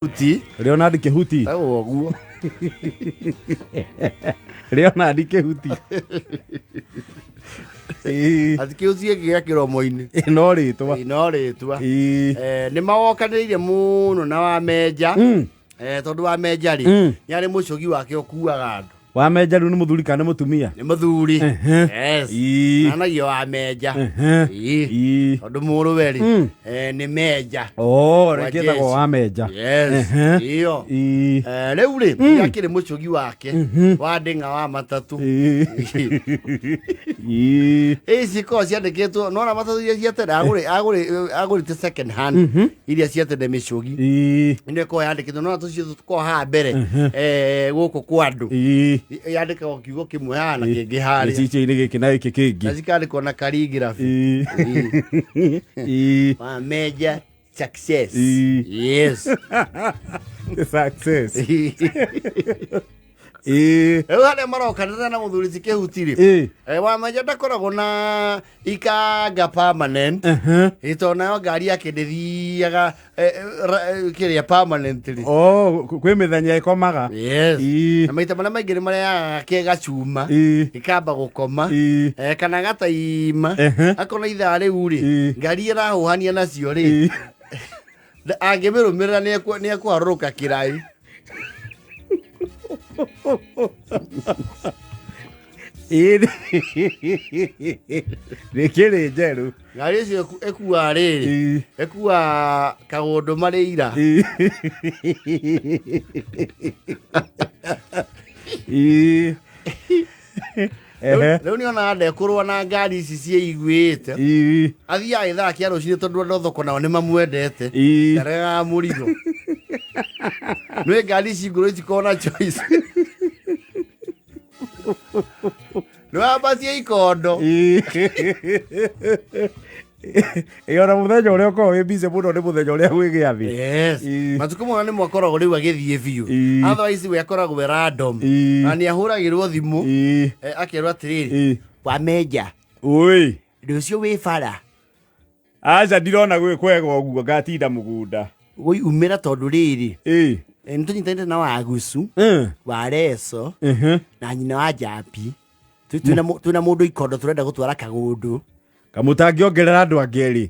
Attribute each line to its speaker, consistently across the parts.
Speaker 1: Kĩhuti.
Speaker 2: Leonard Kĩhuti.
Speaker 1: Tagwo ũguo.
Speaker 2: Leonard Kĩhuti. Ĩĩ.
Speaker 1: Atĩ kĩhuti gĩkĩ gĩa kĩromo-inĩ.
Speaker 2: Ĩ, no rĩtwa.
Speaker 1: Ĩ, no rĩtwa.
Speaker 2: Ĩĩ.
Speaker 1: Nĩ mawokanĩrĩire mũno na Wamenja. Tondũ Wamenja rĩ, nĩ arĩ mũcũgi wake ũkuaga andũ.
Speaker 2: Wamenja rĩu nĩ mũthuri kana nĩ mũtumia?
Speaker 1: Nĩ mũthuri. Yes.
Speaker 2: Ii.
Speaker 1: Anagio Wamenja. Ii.
Speaker 2: Ii.
Speaker 1: Tondũ mũrũwe rĩ, nĩ Menja.
Speaker 2: Oh,
Speaker 1: Wa
Speaker 2: rĩngĩ etagwo
Speaker 1: jeshi.
Speaker 2: Wamenja.
Speaker 1: Yes. Iyo.
Speaker 2: Ii.
Speaker 1: Rĩu rĩ, nĩ akĩrĩ mũcũgi wake wa ndĩng'a wa matatũ.
Speaker 2: Ii. Ii.
Speaker 1: Ici ikoragwo ciandĩkĩtwo nona matatũ iria cia tene agũrĩte second hand iria cia tene mĩcũgi.
Speaker 2: Ii.
Speaker 1: Ĩno ĩkoragwo yandĩkĩtwo nona tũcio tũkoragwo haha mbere gũkũ kwa andũ.
Speaker 2: Ii.
Speaker 1: Yandĩkagwo kiugo kĩmwe haha na kĩngĩ harĩa.
Speaker 2: Gĩcicio-inĩ gĩkĩ na gĩkĩ
Speaker 1: Na
Speaker 2: kĩngĩ.
Speaker 1: cikandĩkwo na calligraphy.
Speaker 2: Ii. Ii.
Speaker 1: Wamenja success.
Speaker 2: Ii.
Speaker 1: Yes.
Speaker 2: Success. Ii.
Speaker 1: Rĩu harĩa marokanĩra na mũthuri ti Kĩhuti rĩ.
Speaker 2: Ii.
Speaker 1: Wamenja ndakoragwo na ikanga permanent. Ĩ tondũ nayo ngari yake ndĩthiaga kĩrĩa permanently.
Speaker 2: Oh, kwĩ mĩthenya ĩkomaga.
Speaker 1: Yes.
Speaker 2: Ii.
Speaker 1: Na maita marĩa maingĩ nĩ marĩaga ke gacuma.
Speaker 2: Ii.
Speaker 1: Ĩkamba gũkoma.
Speaker 2: Ii.
Speaker 1: Kana gataima. Akona ithaa rĩu rĩ,
Speaker 2: Ii.
Speaker 1: ngari ĩrahuhania nacio rĩ,
Speaker 2: Ii.
Speaker 1: Angĩmĩrũmĩrĩra nĩ ekũharũrũka kĩraĩ.
Speaker 2: Ii. Nĩ kĩrĩ njerũ.
Speaker 1: Ngari icio ĩkuaga rĩrĩ,
Speaker 2: Ii.
Speaker 1: ĩkuaga kagũndũ marĩ ira.
Speaker 2: Ii. Ii.
Speaker 1: Rĩu nĩonaga ndekũrũa na ngari ici ciĩiguĩte.
Speaker 2: Ii.
Speaker 1: Athiaga gĩthaa kĩa rũcinĩ tondũ andũ a thoko nao nĩ mamwendete.
Speaker 2: Ii.
Speaker 1: Ndaregaga mũrigo. Nĩ ngari ici ngũrũ itikoragwo na choice. Nĩ wambatie ikondo.
Speaker 2: Ii. Ĩ ona mũthenya ũrĩa ũkoragwo wĩ busy mũno nĩ mũthenya ũrĩa gwĩ gĩathĩ.
Speaker 1: Yes.
Speaker 2: Ii.
Speaker 1: Matukũ mona nĩ mwakoragwo rĩu agĩthiĩ biũ.
Speaker 2: Ii.
Speaker 1: Otherwise we akoragwo e random.
Speaker 2: Ii.
Speaker 1: Na nĩ ahũragĩrwo thimũ.
Speaker 2: Ii.
Speaker 1: Akerwo atĩrĩrĩ.
Speaker 2: Ii.
Speaker 1: Wamenja.
Speaker 2: Ũĩ.
Speaker 1: Rũciũ wĩ bara.
Speaker 2: Aca ndirona gwĩ kwega ũguo ngatinda mũgũnda.
Speaker 1: Woi umĩra tondũ rĩrĩ.
Speaker 2: Ii.
Speaker 1: Nĩ tũnyitanĩte na Wagucu, wa Reso, na nyina wa Njambi. Twĩna mũndũ ikondo tũrenda gũtwara kagũndũ.
Speaker 2: Kamũtangĩongerera andũ angĩ erĩ.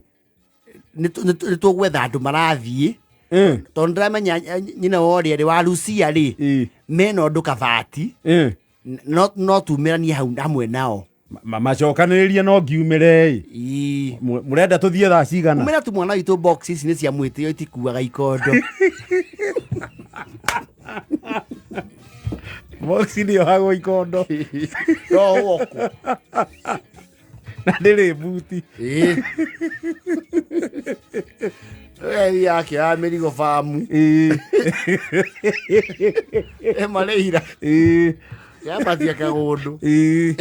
Speaker 1: Nĩ tũgwetha andũ marathiĩ. Tondũ ndĩramenya nyina wa ũrĩa rĩ, wa Lucia rĩ, mena ũndũ kabati. No tumĩranie hau hamwe nao.
Speaker 2: Macokanĩrĩrie no ngiumĩre ĩ.
Speaker 1: Ii.
Speaker 2: Mũrenda tũthiĩ thaa cigana?
Speaker 1: Umĩra tu mwana witũ box ici nĩ cia mwĩtĩo itikuaga ikondo.
Speaker 2: Box ndĩohagwo ikondo.
Speaker 1: No wokwo.
Speaker 2: Na ndĩrĩ buti.
Speaker 1: Ĩĩ. Ĩĩ yake ya mĩrigo bamu.
Speaker 2: Ĩĩ.
Speaker 1: Ĩmarĩira.
Speaker 2: Ĩĩ.
Speaker 1: Yambatia kagũndũ.
Speaker 2: Ĩĩ.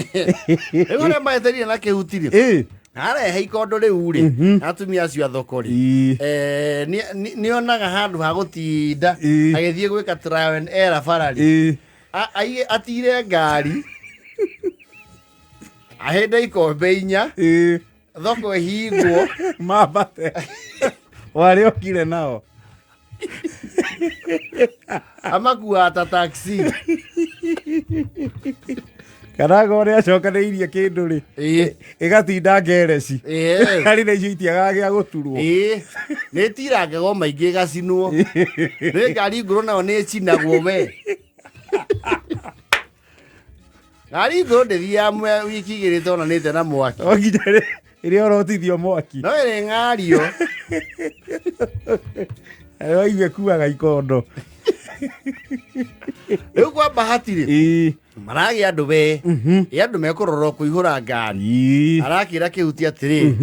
Speaker 1: Rĩu arĩa maeterire na kĩhuti rĩ.
Speaker 2: Ĩĩ.
Speaker 1: Arehe ikondo rĩu rĩ. Atumia acio a thoko rĩ.
Speaker 2: Ĩĩ.
Speaker 1: Nĩonaga handũ ha gũtinda.
Speaker 2: Ĩĩ.
Speaker 1: Agĩthiĩ gwĩka trial and error bara rĩ.
Speaker 2: Ĩĩ.
Speaker 1: Atire ngari. Ahĩnde ikombe inya.
Speaker 2: Ĩĩ.
Speaker 1: Thoko ĩhingwo.
Speaker 2: Mambate. Warĩa okire nao.
Speaker 1: Amakuaga ta taxi.
Speaker 2: Kana ngo nĩ acokanĩirie kĩndũ rĩ.
Speaker 1: Ĩĩ.
Speaker 2: Ĩgatinda ngereci.
Speaker 1: Ĩĩ.
Speaker 2: Ngari na icio itiagaga gĩa gũturwo.
Speaker 1: Ĩĩ. Nĩ ĩtirangagwo maingĩ ĩgacinwo. Nĩ ngari ngũrũ nayo nĩ ĩcinagwo we. Ngari ngũrũ ndĩthiaga wiki igĩrĩ ĩtonanĩte na mwaki.
Speaker 2: No nginya ĩrĩa ũrotithio mwaki.
Speaker 1: No ĩrĩ ng'ario.
Speaker 2: Waigua ĩkuaga ikondo.
Speaker 1: Rĩu kwa bahati rĩ.
Speaker 2: Ĩĩ.
Speaker 1: Maragĩa andũ we. Ĩ andũ mekũrora kũihũra ngari.
Speaker 2: Ĩĩ.
Speaker 1: Arakĩra kĩhuti atĩrĩ.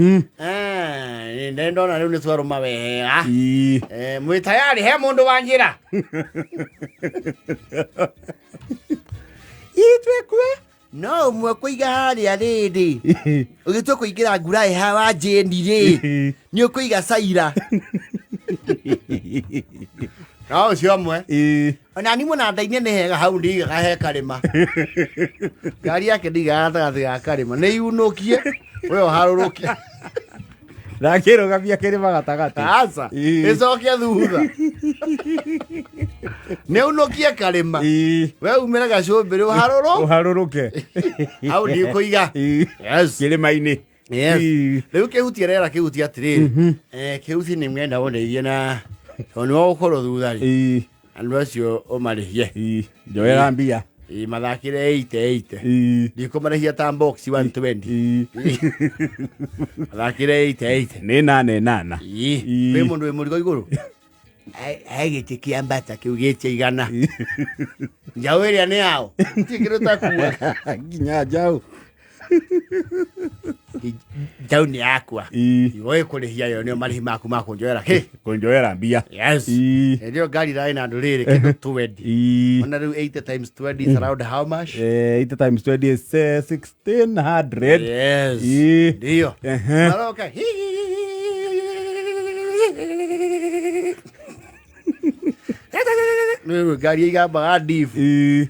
Speaker 1: Nĩ ndona rĩu nĩ twarũma wega.
Speaker 2: Ĩĩ.
Speaker 1: Mwĩ tayari he mũndũ wa njĩra. Itwekwe. No ũmwe kũiga harĩa rĩrĩ. Ũgĩtua kũingĩra nguraĩ ha wa Jane rĩ. Nĩ ũkũiga Saira. No ũcio ũmwe.
Speaker 2: Ĩĩ.
Speaker 1: Ona ni mũnanda-inĩ nĩ hega hau ndigaga he karĩma. Ngari yake ndigaga gatagatĩ ga karĩma. Nĩ yunũkie, we ũharũrũke.
Speaker 2: Ndakĩrũgamia kĩrĩma gatagatĩ.
Speaker 1: Aca.
Speaker 2: Ĩĩ.
Speaker 1: Ĩcoke thutha. Nĩ unũkie karĩma.
Speaker 2: Ĩĩ.
Speaker 1: We umĩre gacũmbĩrĩ ũharũrũ.
Speaker 2: Ũharũrũke.
Speaker 1: Hau ndikũiga.
Speaker 2: Ĩĩ.
Speaker 1: Yes.
Speaker 2: Kĩrĩma-inĩ.
Speaker 1: Yes.
Speaker 2: Ĩĩ.
Speaker 1: Rĩu kĩhuti arera kĩhuti atĩrĩrĩ. Kĩhuti nĩ mwenda ũndeithie na tondũ nĩwe ũgũkorwo thutha rĩ.
Speaker 2: Ĩĩ.
Speaker 1: Andũ acio ũmarĩhie.
Speaker 2: Ĩĩ. Njoera mbia.
Speaker 1: Ĩĩ, mathakĩre 80 80.
Speaker 2: Ĩĩ.
Speaker 1: Ndikũmarĩhia ta box 120.
Speaker 2: Ĩĩ.
Speaker 1: Mathakĩre 80 80.
Speaker 2: Nĩ nana ĩnana.
Speaker 1: Ĩĩ.
Speaker 2: Ĩĩ.
Speaker 1: Kwĩ mũndũ wĩ mũrigo igũrũ? He gĩtĩ kĩambata kĩu gĩtia igana. Njaũ ĩrĩa nĩ yao. Ti kĩndũ takua.
Speaker 2: Nginya njaũ.
Speaker 1: Njaũ nĩ yakwa.
Speaker 2: Ĩĩ.
Speaker 1: Iwe ĩkũrĩhia yo nĩyo marĩhi maku ma kũnjoera kĩ.
Speaker 2: Kũnjoera mbia.
Speaker 1: Yes.
Speaker 2: Ĩĩ.
Speaker 1: Hĩndĩ ĩyo ngari irarĩ na andũ rĩrĩ kĩndũ 20.
Speaker 2: Ĩĩ.
Speaker 1: Ona rĩu 80 times 20 is around how much?
Speaker 2: 80 times 20 is 1600.
Speaker 1: Yes.
Speaker 2: Ĩĩ.
Speaker 1: Ndio.
Speaker 2: Ehe.
Speaker 1: Maroka. Rĩu ngari ĩgambaga ndibu.
Speaker 2: Ĩĩ.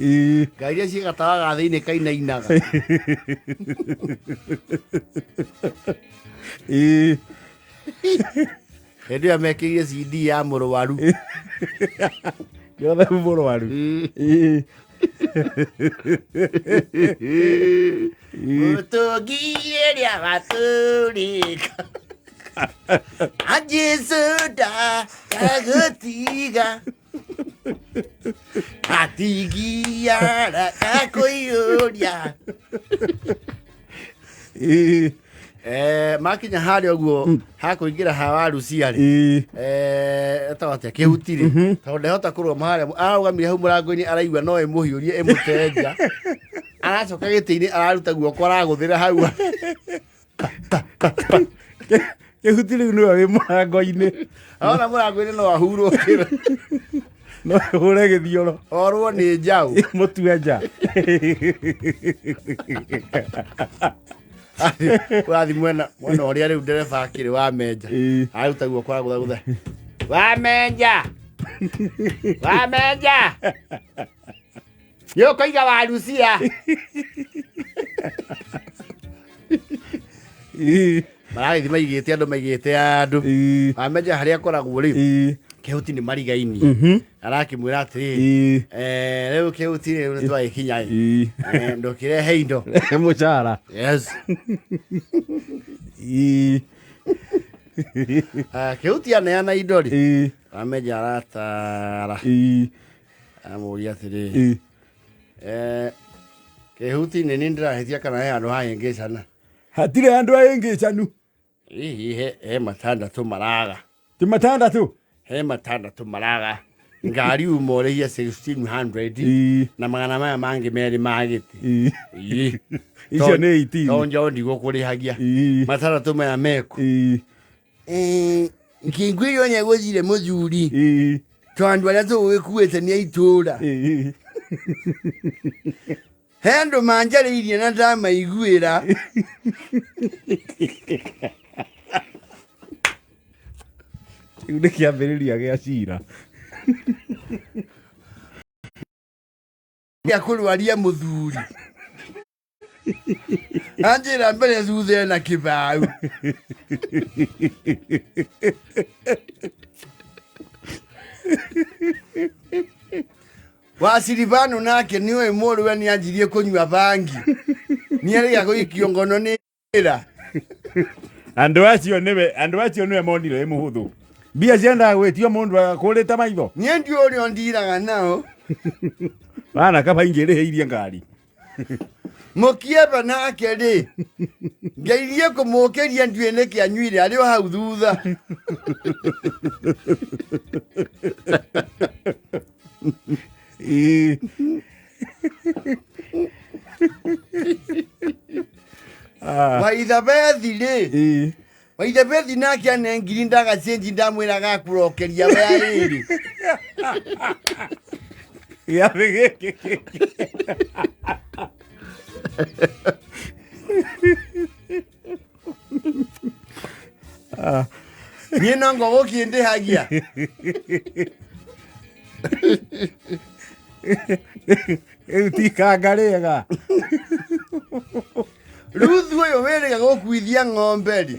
Speaker 2: Ĩĩ.
Speaker 1: Ngari iria ciĩgatawaga thĩinĩ kainainaga.
Speaker 2: Ĩĩ.
Speaker 1: Hĩndĩ ĩyo mekĩrire CD ya mũrwaru.
Speaker 2: Yothe mũrwaru. Ĩĩ.
Speaker 1: Mũtũngi ĩrĩa watũrĩka. Ajesu ndagagũtiga. Atigiara akũiyũria.
Speaker 2: Ĩĩ.
Speaker 1: Makinya harĩa ũguo hakũingĩra ha warucia rĩ
Speaker 2: Ĩĩ.
Speaker 1: Etagwo atĩa kĩhuti rĩ tondũ ndehota kũrũgama harĩa ararũgamire hau mũrango-inĩ araigua no ĩmũhiũrie ĩmũte nja aracoka gĩtĩ-inĩ araruta guoko aragũthĩra hau.
Speaker 2: Kĩhuti rĩu nĩwe wĩ mũrango-inĩ.
Speaker 1: Arona mũrango-inĩ no ahurwo kĩro.
Speaker 2: No hũre gĩthioro.
Speaker 1: Orwo nĩ njaũ.
Speaker 2: Mũtue nja.
Speaker 1: Ũrathiĩ mwena mwena ũrĩa rĩu ndereba akĩrĩ wa menja.
Speaker 2: Ĩĩ.
Speaker 1: Araruta guoko aragũthagũtha wa menja wa menja nĩ ũkũiga warucia.
Speaker 2: Ĩĩ.
Speaker 1: Maragĩthiĩ maigĩte andũ maigĩte andũ.
Speaker 2: Ĩĩ.
Speaker 1: Wamenja harĩa akoragwo rĩu
Speaker 2: Ĩĩ.
Speaker 1: kĩhuti nĩ marigaini arakĩmwĩra atĩrĩrĩ,
Speaker 2: Ĩĩ.
Speaker 1: Rĩu kĩhuti rĩu nĩ twagĩkinya ĩ.
Speaker 2: Ĩĩ.
Speaker 1: Ndũkĩrehe indo.
Speaker 2: Mũcara.
Speaker 1: Yes.
Speaker 2: Ĩĩ.
Speaker 1: Ah, kĩhuti aneana indo rĩ,
Speaker 2: Ĩĩ.
Speaker 1: wamenja aratara
Speaker 2: Ĩĩ.
Speaker 1: amũria atĩrĩrĩ,
Speaker 2: Ĩĩ.
Speaker 1: Kĩhuti nĩ niĩ ndĩrahĩtia kana he handũ hahĩngĩcana?
Speaker 2: Hatirĩ andũ ahĩngĩcanu.
Speaker 1: Hihi he matandatũ maraga.
Speaker 2: Ti matandatũ.
Speaker 1: He matandatũ maraga ngari uma ũrĩhia 1600
Speaker 2: Ĩĩ.
Speaker 1: na magana maya mangĩ merĩ ma gĩtĩ.
Speaker 2: Ĩĩ.
Speaker 1: Ĩĩ.
Speaker 2: Icio nĩ 18.
Speaker 1: Tondũ njaũ ndigũkũrĩhagia.
Speaker 2: Ĩĩ.
Speaker 1: Matandatũ maya meku.
Speaker 2: Ĩĩ.
Speaker 1: Ngĩngwĩrio nĩ egũthire mũthuri
Speaker 2: Ĩĩ.
Speaker 1: tondũ arĩa tũgũgĩkuĩte nĩ a itũũra.
Speaker 2: Ĩĩ.
Speaker 1: He andũ manjarĩirie na ndamaiguĩra.
Speaker 2: Kĩu nĩ kĩambĩrĩria gĩa cira.
Speaker 1: Gĩa kũrwaria mũthuri anjĩra mbere thutha ena kĩbaũ. Wa Silvano nake nĩũĩ mũrũwe nĩ anjirie kũnyua bangi nĩ arĩga gũikio ngono nĩ ra.
Speaker 2: Andũ acio nĩwe monire ĩ mũhũthũ mbia ciendaga gwĩtio mũndũ akũrĩte maitho.
Speaker 1: Niĩ ndiũ ũrĩa ndiraga nao.
Speaker 2: Bana kaba ingĩrĩhĩirie ngari.
Speaker 1: Mũkieba nake rĩ ngeirie kũmũkĩria ndiũĩ nĩkĩ anyuire arĩ o hau thutha.
Speaker 2: Ĩĩ. Ah.
Speaker 1: Waithabethi rĩ,
Speaker 2: Ĩĩ.
Speaker 1: Waithabethi nake anengiri ndagacenji ndamwĩra gakũrokeria we ĩrĩ.
Speaker 2: Gĩathĩ gĩkĩ kĩngĩ.
Speaker 1: Niĩ no ngũgũkĩndĩhagia.
Speaker 2: Rĩu ti ikanga rĩega.
Speaker 1: Ruthu ũyũ wĩrĩga gũkuithia ng'ombe rĩ.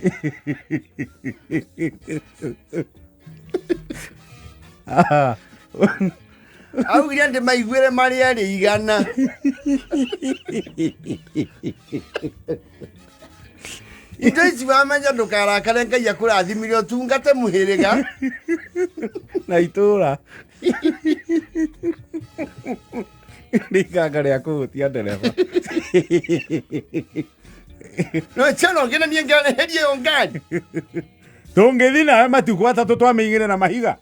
Speaker 1: Augire ndĩmaiguĩre marĩ erĩ 100. Indo ici wamenya ndũkarakare Ngai akũrathimire ũtungate mũhĩrĩga.
Speaker 2: Na itũra. Nĩ ikanga rĩa kũhutia ndereba.
Speaker 1: No chano ngena niĩ ngereherie ĩyo ngari.
Speaker 2: Tũngĩthiĩ nawe matukũ 3 twamĩigĩre na mahiga.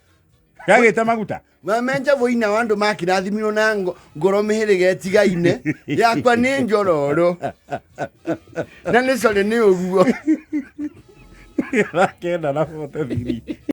Speaker 2: Yagĩte maguta.
Speaker 1: Wamenja woina wa andũ makĩrathimirwo na ngoro mĩhĩrĩga ĩtigaine yakwa nĩ njororo na nĩ sorry nĩ ũguo.
Speaker 2: Kenda na 43.